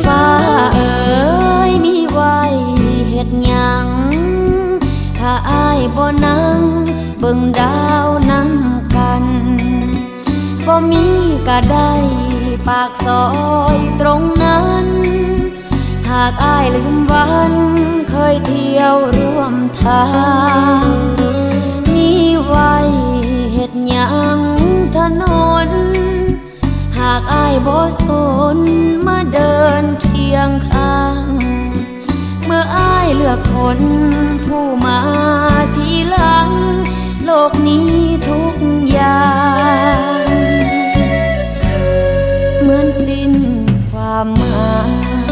ຟ້າເອີຍ ມີໄວ້ເຮັດຫຍັງ ຖ້າອ້າຍບໍ່ນັ່ງເບິ່ງດາວນຳກັນ ບໍ່ມີກະໄດ້ປາກຊອຍຕົງນັ້ນ ຫາກອ້າຍລືມວັນເຄີຍທ່ຽວຮ່ວມທາງ ມີໄວ້ເຮັດຫຍັງຖະໜົນ ຫາກອ້າຍບໍ່ສົນມາເດີນຄຽງຂ້າງ ເມື່ອອ້າຍເລືອກຄົນຜູ້ມາທີຫຼັງ ໂລກນີ້ທຸກຢ່າງເໝືອນສິ້ນຄວາມໝາຍ.